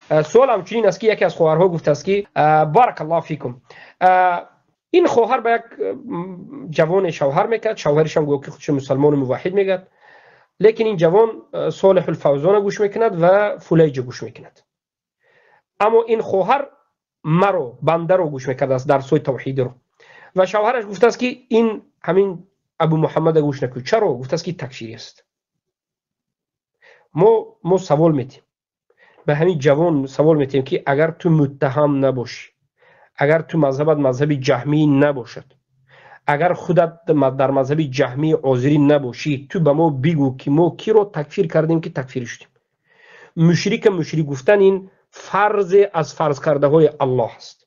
Суол ҳамчунин аст, ки яке аз хоҳарҳо гуфтааст, ки барак Аллоҳ фикум, ин хоҳар ба як ҷавоне шавҳар мекард. Шавҳаришам гӯё ки худшо мусалмону муваҳҳид мегӯяд, лекин ин ҷавон Солиҳулфавзона гӯш мекунад ва Фулайҷа гӯш мекунад. Аммо ин хоҳар маро, бандаро гӯш мекардааст, дарсҳои тавҳидиро. Ва шавҳараш гуфтааст, ки ин ҳамин Абу Муҳаммада гӯш накун. Чаро? Гуфтааст, ки такфирӣ аст. Мо савол метиҳем ба ҳамин ҷавон, савол метиҳем, ки агар ту муттаҳам набошӣ, агар ту мазҳабат мазҳаби ҷаҳмӣ набошад, агар худат дар мазҳаби ҷаҳмии озирӣ набошӣ, ту ба мо бигӯ, ки мо киро такфир кардем, ки такфир шудем? Мушрика мушрик гуфтан ин фарзе аз фарзкардаҳои Аллоҳ аст.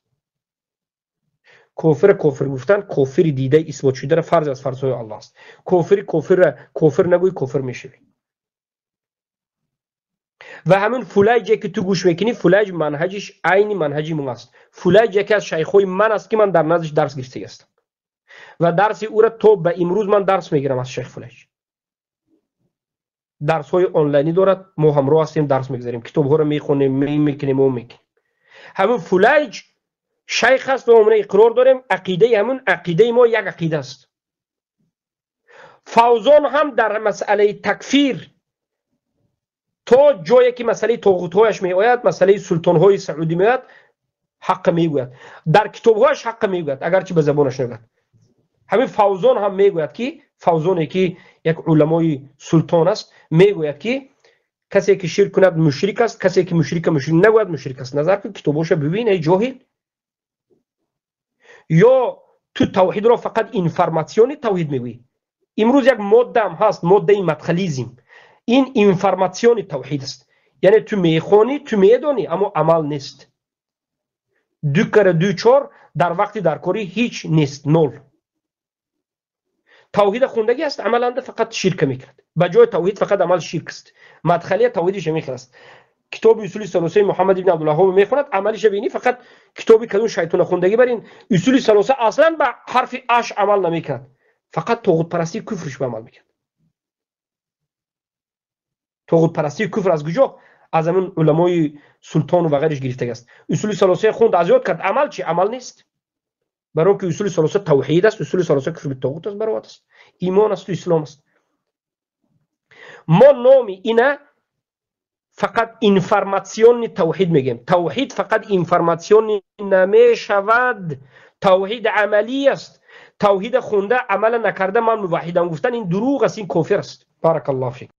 Кофира кофир гуфтан, кофири дидаи исботшударо, фарз аз фарзҳои Аллоҳ аст. Кофири кофирра кофир нагӯй, кофир мешавӣ. Ва ҳамин Фулайҷе, ки ту гӯш мекунӣ, Фулайҷ манҳаҷиш айни манҳаҷи мо аст. Фулайҷ яке аз шайхҳои ман аст, ки ман дар наздиш дарс гирифтагӣ ҳастам ва дарси ӯра то ба имрӯз ман дарс мегирам аз шайх Фулайҷ. Дарсҳои онлайнӣ дорад, мо ҳамроҳ ҳастем, дарс мегзарем, китобҳоро мехонем, мекунем, мо мекунем. Ҳамин Фулайҷ шайх аст ва мо иқрор дорем, ақидаи ҳамун ақидаи мо як ақида аст. Фавзон ҳам дар масъалаи такфир, то ҷое ки масъалаи тоғутҳояш меояд, масъалаи султонҳои Саудӣ меояд, ҳаққа мегӯяд. Дар китобҳояш ҳаққа мегӯяд, агарчи ба забонаш нагӯяд. Ҳамин Фавзон ҳам мегӯяд, ки Фавзоне, ки як уламои султон аст, мегӯяд, ки касе ки ширк кунад, мушрик аст, касе ки мушрика мушрик нагӯяд, мушрик аст. Назар кун, китобоша бибин, эй ҷоҳил. Ё ту тавҳидро фақат информатсиони тавҳид мегӯӣ? Имрӯз як моддаам ҳаст, моддаи мадхализм. Ин информатсиони тавҳид аст, яъне ту мехонӣ, ту медонӣ, аммо амал нест. Ду кара ду чор, дар вақти даркорӣ ҳеҷ нест, нол. Тавҳида хундагӣ аст, амаланда фақат ширка мекунад. Ба ҷои тавҳид фақат амал ширк аст. Мадхалия тавҳидиш ҳамин аст. Китоби Усули салосаи Муҳаммад ибни Абдулваҳҳоб мехонад, амалиша бинӣ, фақат китоби кадун шайтона хундагӣ. Бар ин Усули салоса аслан ба ҳарфи аш амал намекунад, фақат тоғутпарастии куфриш ба амал мекунад. Тоғутпарастии куфр аз куҷо? Аз ҳамин уламои султону ва ғайриш гирифтагӣ аст. Усули салосая хунд, аз ёд кард, амал чи? Амал нест. Барои ки Усули салоса тавҳид аст, Усули салоса куфр битоғут аст, бароат аст, имон асту ислом аст. Мо номи ина фақат информатсионни тавҳид мегӯем. Тавҳид фақат информатсионни намешавад, тавҳид амалӣ аст. Тавҳида хунда, амала накарда, ман муваҳҳидам гуфтан ин дурӯғ аст, ин кофир аст. Барак Аллоҳ фик.